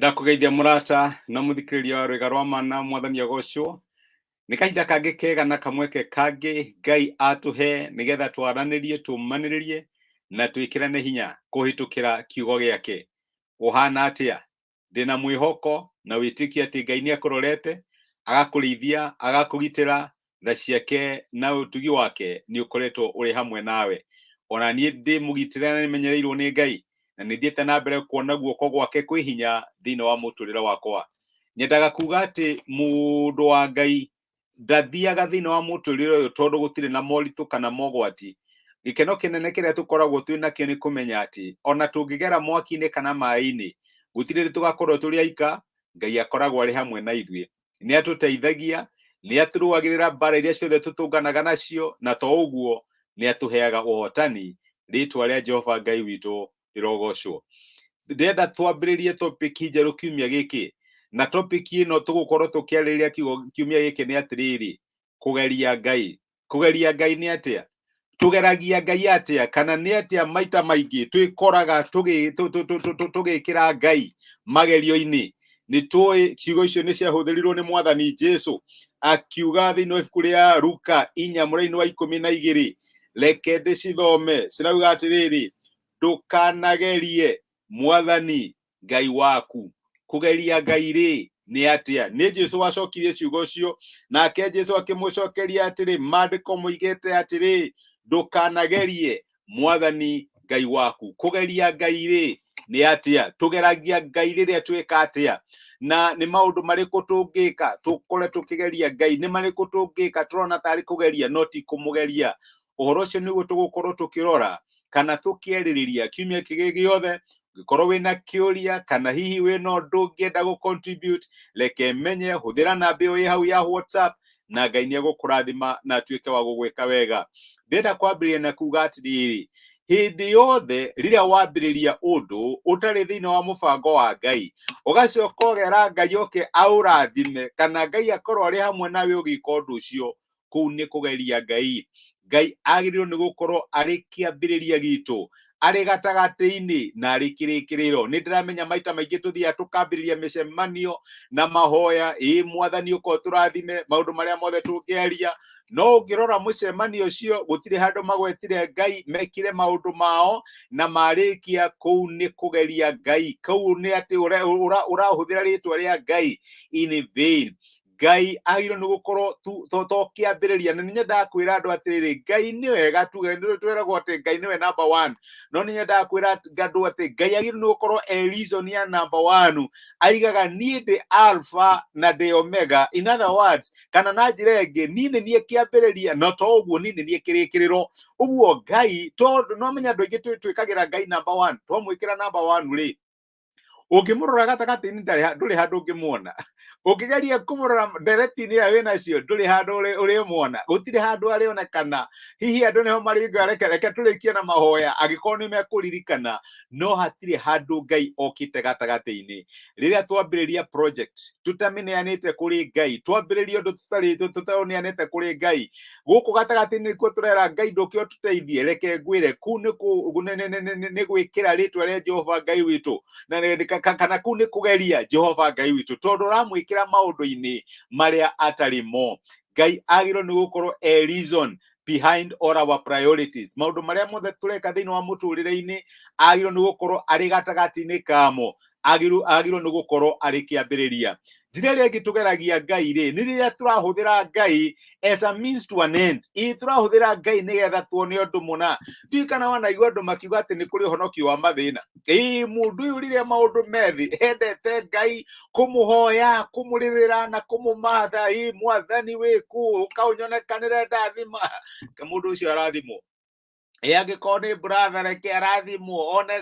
Nĩndakũgeithia mũrata na mũthikĩrĩria wa rwĩga rwa mana, mwathani agocwo. Nĩ kahinda kangĩ kega na kamweke kangĩ Ngai atũhe nĩgetha twaranĩrie, tũmanĩrĩrie na twĩkĩrane hinya kũhĩtũkĩra kiugo gĩake. Ũhana atĩa? Ndĩna mwĩhoko na wĩtĩkio atĩ Ngai nĩ akũrorete, agakũrĩithia, agakũgitĩra, tha ciake na ũtugi wake nĩ ũkoretwo ũrĩ hamwe nawe. Ona niĩ ndĩ mũgitĩre na nĩmenyereirwo nĩ Ngai, na nĩ thiĩte na mbere kuona guoko gwake kwĩ hinya thĩinĩ wa mũtũrĩre wakwa. Nyendaga kuga atĩ mũndũ wa Ngai ndathiaga thĩinĩ wa mũtũrĩre ũyũ tondũ gũtirĩ na moritũ kana mogwati. Gĩkeno kĩnene kĩrĩa tũkoragwo twĩ nakĩo nĩ kũmenya atĩ ona tũngĩgera mwaki-inĩ kana maĩ-inĩ, gũtirĩ hĩndĩ tũgakorwo tũrĩ aika, Ngai akoragwo arĩ hamwe na ithuĩ. Nĩ atũteithagia, nĩ atũrũagĩrĩra mbara iria ciothe tũtũnganaga nacio, na to ũguo nĩ atũheaga ũhotani. Rĩtwa rĩa Jehova Ngai witũ rĩrogocwo. Ndĩrenda twambĩrĩrie topic njerũ kiumia gĩkĩ, na topic ĩno tũgũkorwo tũkĩarĩrĩria kiumia gĩkĩ nĩ atĩrĩrĩ, kũgeria Ngai. Kũgeria Ngai nĩ atĩa? Tũgeragia Ngai atĩa? Kana nĩ atĩa maita maingĩ twĩkoraga tũgĩkĩra Ngai magerio-inĩ? Nĩ tũĩ ciugo icio nĩ ciahũthĩrirwo nĩ mwathani Jesu akiuga thĩinĩ wa ibuku rĩa Luka 4 mũraini wa 12. Reke ndĩcithome, cirauga atĩrĩrĩ, ndũkanagerie mwathani Ngai waku. Kũgeria Ngai rĩ nĩ atĩa? Nĩ Jesu wacokirie ciugo icio, nake Jesu akĩmũcokeria atĩrĩ, maandĩko moigĩte atĩrĩ, ndũkanagerie mwathani Ngai waku. Kũgeria Ngai rĩ nĩ atĩa? Tũgeragia Ngai rĩrĩa twĩka atĩa? Na nĩ maũndũ marĩkũ tũngĩka tũkore tũkĩgeria Ngai? Nĩ marĩkũ tũngĩka tũrona tarĩ kũgeria no ti kũmũgeria? Ũhoro ũcio nĩguo tũgũkorwo tũkĩrora kana tũkĩarĩrĩria kiumia kĩgĩ gĩothe. Ũngĩkorwo wĩna kĩũria kana hihi wĩna ũndũ ũngĩenda gũ contribute, reke menye, hũthĩra namba ĩyo ĩ hau ya WhatsApp na Ngai nĩ egũkũrathima na atuĩke wa gũgwĩka wega. Ndĩrenda kwambĩrĩria na kuga atĩrĩrĩ, hĩndĩ yothe rĩrĩa wambĩrĩria ũndũ ũtarĩ thĩinĩ wa mũbango wa Ngai, ũgacoka ũgera Ngai oke aũrathime kana Ngai akorwo arĩ hamwe nawe ũgĩka ũndũ ũcio, kũu nĩ kũgeria Ngai. Ngai agĩrĩirwo nĩ gũkorwo arĩ kĩambĩrĩria gitũ, arĩ gatagatĩ-inĩ na arĩ kĩrĩkĩrĩro. Nĩ ndĩramenya maita maingĩ tũthiaga tũkambĩrĩria mĩcemanio na mahoya, ĩ mwathani ũka ũtũrathime, maũndũ marĩa mothe tũngĩaria, no ũngĩrora mũcemanio ũcio gũtirĩ handũ magwetire Ngai, mekire maũndũ mao na marĩkia, kũu nĩ kũgeria Ngai. Kũu nĩ atĩ ũrahũthĩra rĩtwa rĩa Ngai in vain. Ngai agĩrĩirwo nĩ gũkorwo to kĩambĩrĩria. Na nĩ nyendaga kwĩra andũ atĩrĩrĩ, Ngai nĩ wega, tuge twĩragwo atĩ Ngai nĩwe number one, no nĩ nyendaga kwĩra andũ atĩ Ngai agĩrĩirwo nĩ gũkorwo e reason ya number one. Aigaga niĩ ndĩ Alpha na ndĩ Omega, in other words, kana na njĩra ĩngĩ, niĩ nĩ niĩ kĩambĩrĩria na to ũguo niĩ nĩ niĩ kĩrĩkĩrĩro. Ũguo Ngai, tondũ no menya andũ aingĩ twĩkagĩra Ngai number one, twamwĩkĩra number one rĩ, ũngĩmũrora gatagatĩ-inĩ ndũrĩ handũ ũngĩmuona. Ũngĩgeria kũmũrora ndereti-inĩ ĩrĩa wĩnacio, ndũrĩ handũ ũrĩmuona, gũtirĩ handũ arĩonekana. Hihi andũ nĩho marĩnga, reke tũrĩkie na mahoya angĩkorwo nĩ mekũririkana, no hatirĩ handũ Ngai okĩte gatagatĩ-inĩ. Rĩrĩa twambĩrĩria project tũtamĩneanĩte kũrĩ Ngai, twambĩrĩria ũndũ tũtaũneanĩte kũrĩ Ngai, gũkũ gatagatĩ-inĩ nĩkuo tũrera Ngai ndũke ũtũteithie. Reke ngwĩre, kũu nĩ gwĩkĩra rĩtwa rĩa Jehova Ngai witũ na kana kũu nĩ kũgeria Jehova Ngai witũ, tondũ ũramwĩkĩra maũndũ-inĩ marĩa atarĩ mo. Ngai agĩrĩirwo nĩ gũkorwo a reason behind all our priorities. Maũndũ marĩa mothe tũreka thĩinĩ wa mũtũrĩre-inĩ agĩrĩirwo nĩ gũkorwo arĩ gatagatĩ-inĩ kamo, agĩrĩirwo nĩ gũkorwo arĩ kĩambĩrĩria. Njĩra ĩrĩa ĩngĩ tũgeragia Ngai rĩ, nĩ rĩrĩa tũrahũthĩra Ngai as a means to an end. Ĩ tũrahũthĩra Ngai nĩgetha tuone ũndũ mũna. Ndiũĩ kana wanaigua andũ makiuga atĩ nĩ kũrĩ ũhonokio wa mathĩna. Ĩ mũndũ ũyũ rĩrĩa maũndũ methi endete Ngai, kũmũhoya, kũmũrĩrĩra na kũmũmatha, ĩ mwathani wĩkũ, ũka ũnyonekanĩre ndathima. Mũndũ ũcio arathimwo. Ĩ angĩkorwo nĩ brother, reke arathimwo one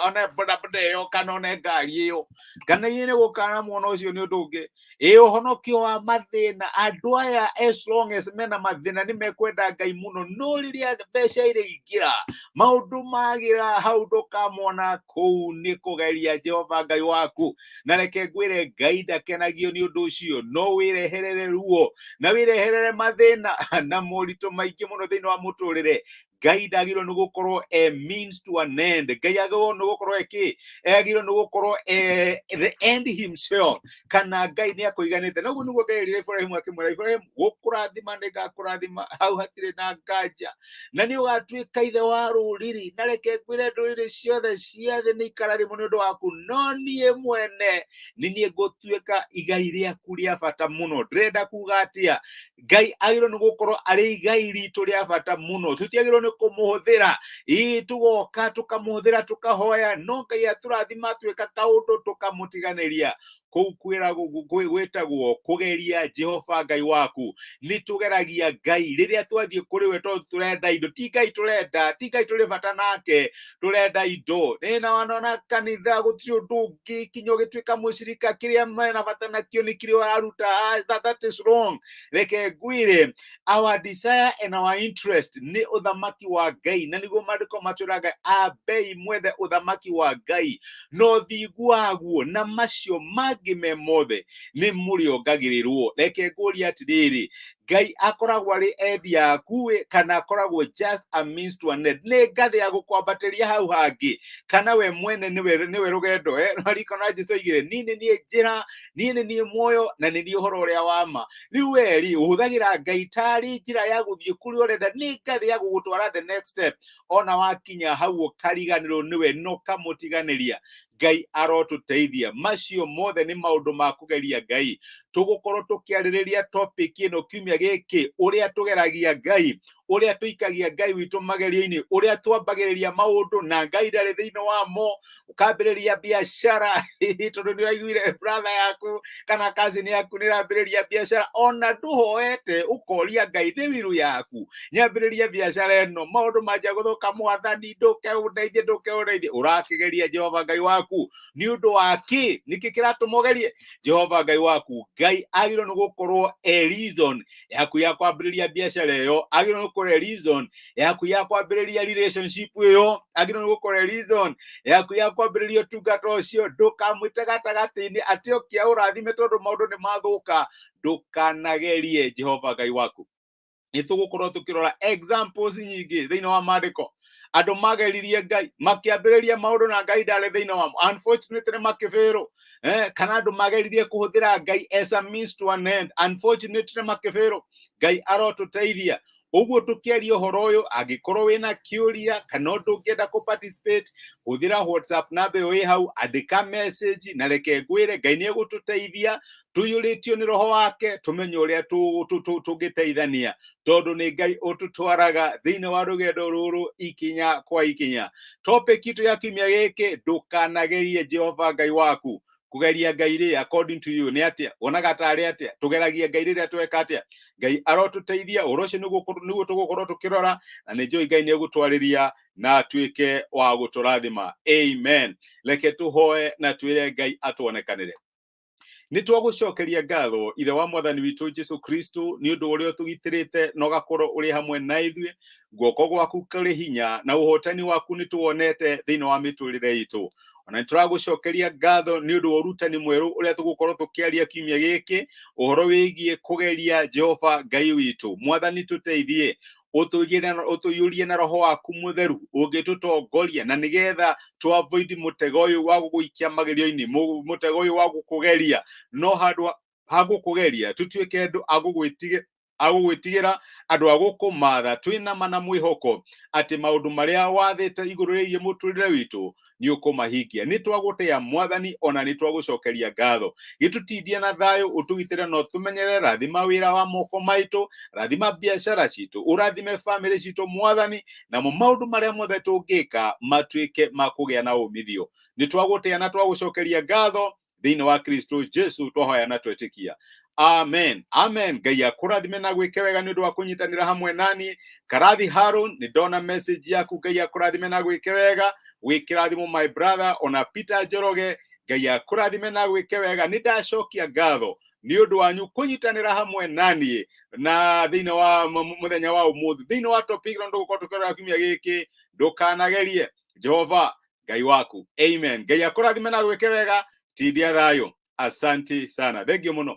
one bodaboda ĩyo kana one ngari ĩyo, kana inyuĩ nĩ gũkana muona ũcio nĩ ũndũ ũngĩ. Ĩ ũhonokio wa mathĩna, andũ aya as long as mena mathĩna nĩ mekwenda Ngai mũno, no rĩrĩa mbeca iraingĩra maũndũ magĩra hau ndũkamona, kũu nĩ kũgeria Jehova Ngai waku. Na reke ngwĩre, Ngai ndakenagio nĩ ũndũ ũcio. No wĩreherere ruo na wĩreherere mathĩna na moritũ maingĩ mũno thĩinĩ wa mũtũrĩre. Ngai ndagĩrĩirwo nĩ gũkorwo a means to an end. Ngai agĩrĩirwo nĩ gũkorwo eki, agĩrĩirwo nĩ gũkorwo the end himself, kana Ngai nĩ akũiganĩte. Na ũguo nĩguo Ngai erire Ibrahimu akĩmwĩra, Ibrahimu, gũkũrathima nĩ ngakũrathima, hau hatirĩ na nganja, na nĩ ũgatuĩka ithe wa rũrĩrĩ, na reke ngwĩre ndũrĩrĩ ciothe cia thĩ nĩ ikarathimwo nĩ ũndũ waku, no niĩ mwene nĩ niĩ ngũtuĩka igai rĩaku rĩa bata mũno. Ndĩrenda kuga atĩa? Ngai agĩrĩirwo nĩ gũkorwo arĩ igai ritũ rĩa bata mũno. Tũtiagĩrĩirwo nĩ kũmũhũthĩra, ĩĩ, tũgoka tũkamũhũthĩra tũkahoya, no Ngai atũrathima twĩka kaũndũ tũkamũtiganĩria. Kũu gwĩtagwo kũgeria Jehova Ngai waku. Nĩ tũgeragia Ngai rĩrĩa twathiĩ kũrĩ we tondũ tũrenda indo. Ti Ngai tũrenda, ti Ngai tũrĩ bata nake, tũrenda indo. Nĩ na wanona kanitha gũtirĩ ũndũ ũngĩ, kinya ũgĩtuĩka mũcirika, kĩrĩa mena bata nakĩo nĩ kĩrĩa ũraruta. That is wrong. Reke ngwĩre, our desire and our interest nĩ ũthamaki wa Ngai, na nĩguo maandĩko matwĩraga, ambei mwethe ũthamaki wa Ngai na ũthingu waguo, na macio mangĩ me mothe nĩ mũrĩongagĩrĩrwo. Reke ngũrie atĩrĩrĩ, Ngai akoragwo arĩ endi yaku ĩ, kana akoragwo just a means to an end? Nĩ ngathĩ ya gũkwambatĩria hau hangĩ, kana we mwene nĩwe rũgendo? Rikona Jesu oigire, niĩ nĩ niĩ njĩra, niĩ nĩ niĩ muoyo, na nĩ niĩ ũhoro ũrĩa wa ma. Rĩu we rĩ, ũhũthagĩra Ngai tarĩ njĩra ya gũthiĩ kũrĩa ũrenda, nĩ ngathĩ ya gũgũtwara the next step. Ona wakinya hau ũkariganĩrwo nĩwe na ũkamũtiganĩria. Ngai arotũteithia. Macio mothe nĩ maũndũ ma kũgeria Ngai. Tũgũkorwo tũkĩarĩrĩria topic ĩno kiumia gĩkĩ, ũrĩa tũgeragia Ngai, ũrĩa tũikagia Ngai witũ magerio-inĩ, ũrĩa twambagĩrĩria maũndũ na Ngai ndarĩ thĩinĩ wamo. Ũkambĩrĩria biacara tondũ nĩ ũraiguire brother yaku kana cousin yaku nĩ ĩrambĩrĩria biacara, ona ndũhoete, ũkoria Ngai nĩ wiru yaku, nyambĩrĩria biacara ĩno, maũndũ manjia gũthũka, mwathani ndũke ũndeithie, ndũke ũndeithie. Ũrakĩgeria Jehova Ngai waku nĩ ũndũ wa kĩ? Nĩkĩ kĩratũma ũgerie Jehova Ngai waku? Ngai agĩrĩirwo nĩ gũkorwo a reason yaku ya kwambĩrĩria biacara ĩyo, agĩrĩirwo nĩ gũkorwo a reason yaku ya kwambĩrĩria relationship ĩyo, agĩrĩirwo nĩ gũkorwo a reason yaku ya kwambĩrĩria ũtungata ũcio. Ndũkamwĩte gatagatĩ-inĩ atĩ oke ũrathime tondũ maũndũ nĩ mathũka. Ndũkanagerie Jehova Ngai waku. Nĩ tũgũkorwo tũkĩrora examples nyingĩ thĩinĩ wa maandĩko, andũ mageririe Ngai makĩambĩrĩria maũndũ na Ngai ndarĩ thĩinĩ wamo, unfortunately makĩbĩrwo. Kana andũ mageririe kũhũthĩra Ngai as a means to an end, unfortunately makĩbĩrwo. Ngai arotũteithia. Ũguo tũkĩaria ũhoro ũyũ, angĩkorwo wĩna kĩũria kana ũndũ ũngĩenda kũ participate, hũthĩra WhatsApp namba ĩyo ĩ hau, andĩka message, na reke ngwĩre Ngai nĩ egũtũteithia tũiyũrĩtio nĩ roho wake, tũmenye ũrĩa tũngĩteithania, tondũ nĩ Ngai ũtũtwaraga thĩinĩ wa rũgendo rũrũ ikinya kwa ikinya. Topic itũ ya kiumia gĩkĩ, ndũkanagerie Jehova Ngai waku. Kũgeria Ngai rĩ, according to you, nĩ atĩa? Wonaga tarĩ atĩa? Tũgeragia Ngai rĩrĩa tweka atĩa? Ngai arotũteithia. Ũhoro ũcio nĩguo tũgũkorwo tũkĩrora, na nĩ njũĩ Ngai nĩ egũtwarĩria na atuĩke wa gũtũrathima. Amen. Reke tũhoe na twĩre Ngai atuonekanĩre. Nĩ twagũcokeria ngatho, Ithe wa Mwathani witũ Jesu Kristo, nĩ ũndũ ũrĩa ũtũgitĩrĩte na ũgakorwo ũrĩ hamwe na ithuĩ. Guoko gwaku kũrĩ hinya na ũhotani waku nĩ tũwonete thĩinĩ wa mĩtũrĩre itũ. Ona nĩ tũragũcokeria ngatho nĩ ũndũ wa ũrutani mwerũ ũrĩa tũgũkorwo tũkĩaria kiumia gĩkĩ, ũhoro wĩgiĩ kũgeria Jehova Ngai witũ. Mwathani, tũteithie, ũtũiyũrie na roho waku mũtheru ũngĩtũtongoria, na nĩgetha tũ avoid mũtego ũyũ wa gũgũikia magerio-inĩ, mũtego ũyũ wa gũkũgeria. No handũ ha gũkũgeria, tũtuĩke andũ a gũgwĩtigĩra, andũ a gũkũmatha, twĩna ma na mwĩhoko atĩ maũndũ marĩa wathĩte igũrũ rĩgiĩ mũtũrĩre witũ nĩ ũkũmahingia. Nĩ twagũtĩa Mwathani, ona nĩ twagũcokeria ngatho. Gĩtũtindie na thayũ, ũtũgitĩre na ũtũmenyerere. Rathima wĩra wa moko maitũ, rathima biacara citũ, ũrathime bamĩrĩ citũ, Mwathani, namo maũndũ marĩa mothe tũngĩka matuĩke ma kũgĩa na umithio. Nĩ twagũtĩa na twagũcokeria ngatho thĩinĩ wa Kristo Jesu twahoya na twetĩkia. Amen, amen. Ngai akũrathime na gwĩke wega nĩ ũndũ wa kũnyitanĩra hamwe nani. Karathi Harun, nĩ ndona message yaku. Ngai akũrathime na gwĩke wega, wĩkĩrathimo my brother. Ona Peter Njoroge, Ngai akũrathime na gwĩke wega. Nĩ ndacokia ngatho nĩ ũndũ wanyu kũnyitanĩra hamwe naniĩ na thĩinĩ wa mũthenya wa ũmũthĩ, thĩinĩ wa topic ĩno tũgũkorwo tũkĩrora kiumia gĩkĩ, ndũkanagerie Jehova Ngai waku. Amen. Ngai akũrathime na gwĩke wega. Tindia thayũ. Asante sana, thank you mũno.